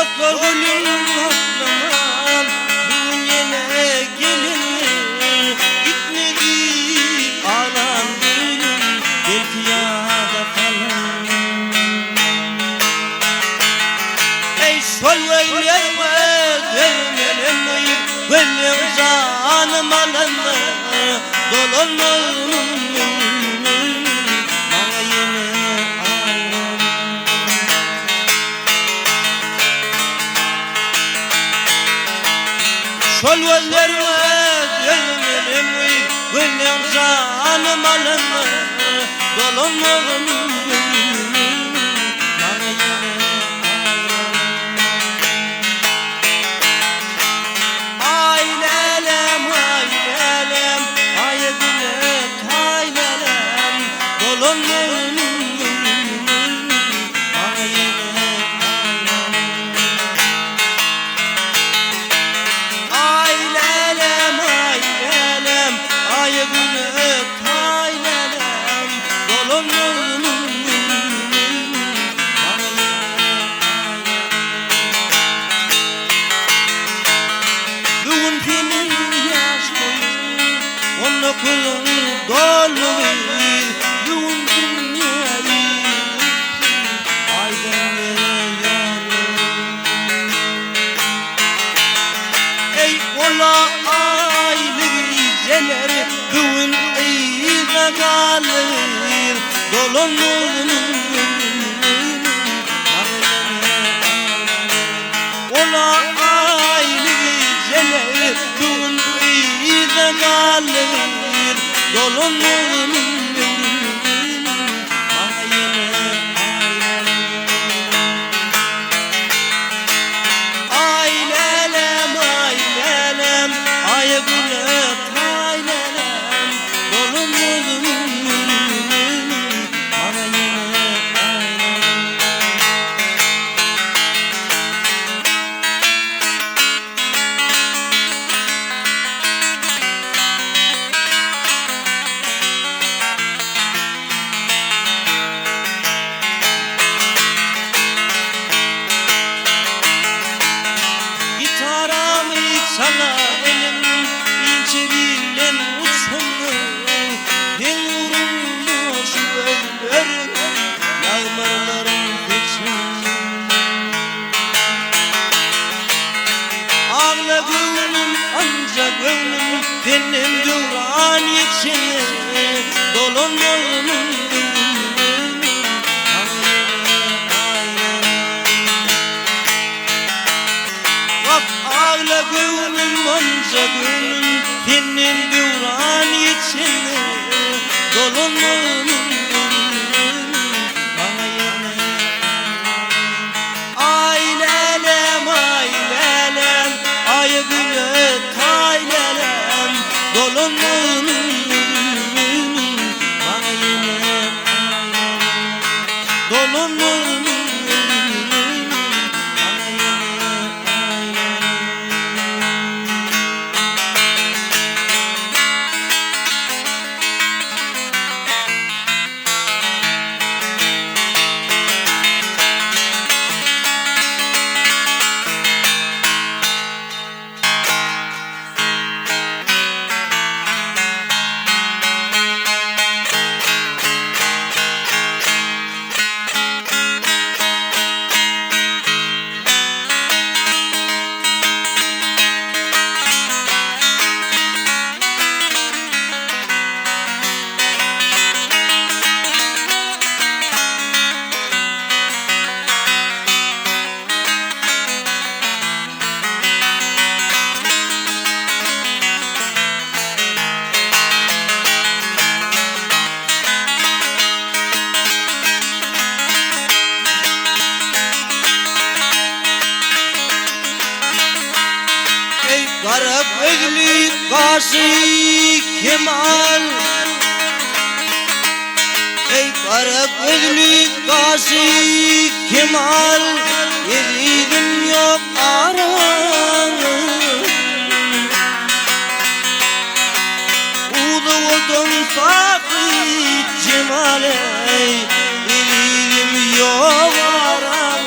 Dostlar gülün aklyma Bu gün ýene gelindi Gitmedi aglan gülüm Belki ýada salyndy Eý şol gözlerňe dözmedim Gözleň janym alanda Dolanmagyň Maňa ýene aýran. Şol gözlerňe dözmedim Gözleň janym alanda Dolanmagyň Maňa ýene aýran. Aý lälem, aý lälem, aý güle taý lälem, Dolan göwnüm maňa ýene aýlan. Aý lälem, aý lälem, aý güle taý lälem, Dolan göwnüm maňa ýene aýlan. Bu gün seniň ýaş toýuň, On dokuzyň doldy gyz. Bu gün dünýä inipsiň, Aýdan ýere ýolly. Eý, ola aýly gijeler, Bu gün yza galdy gyz. Dolanmagynyň maňa ýene aýlan. Ola aýly gijeler bu gün yza galyr, Dolanmagyn öwrülgin, maňa ýene aýlan. Aý lälem, aý lälem, aý güle taý lälem, Dolanmagyn öwrülgin, maňa ýene aýlan. Gitaramy çala elim inçe bilden uçundy Seň ugrunda şu gözlerim Ýagmyrlaryň seçildi. Agla göwnüm, ynja göwnüm, Senden döwran ýetişene Dolanmagynyň göwnüm, Maňa ýene aýlan. Wah, agla göwnüm, ynja göwnüm, Senden döwran ýetişene Dolanmagynyň göwnüm, Maňa ýene aýlan. Aý lälem, aý lälem, Aý güle taý lälem, Dolanmagynyň göwnüm, Maňa ýene aýlan. Dolanmagynyň göwnüm, Maňa ýene aýlan. Eý gara gözli gaşy kemal Eý gara gözli gaşy kemal Ezizim ýok araň Uzawadan sahy jemal eý Ezizim ýok araň.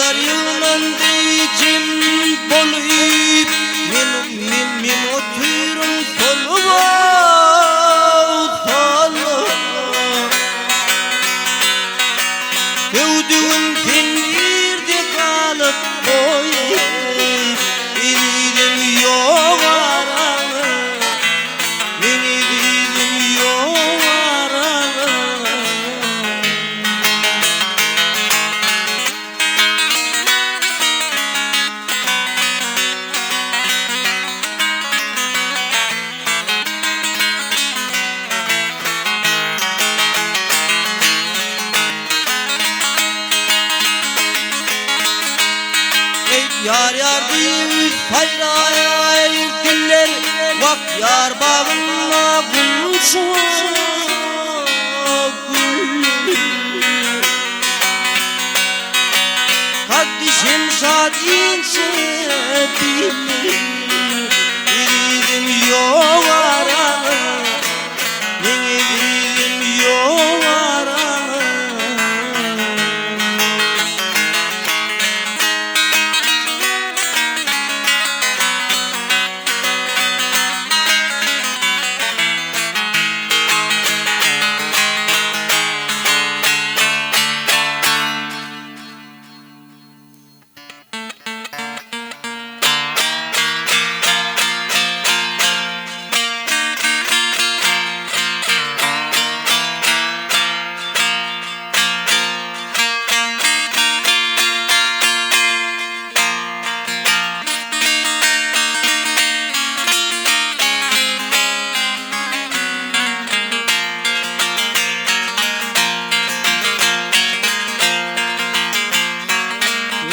Gyzlar ýygnandy jem bolup, Men, men, men otyryn solup-ow, solup. Söwdügim sen nirde galyp goý, Ezizim ýok araňa, Meň ezizim ýok araňa. Eý, ýar ýar diýip saýraýar diller, Wah, ýar bagynda gunça güller. Kaddy şemşat inçe biller, Ezizim ýok araňa, Meň ezizim ýok araňa.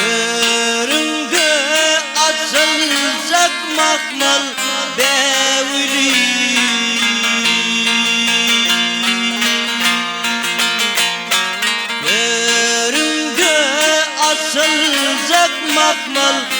Törüňde açyljak mahmal bägüli. Törüňde açyljak mahmal.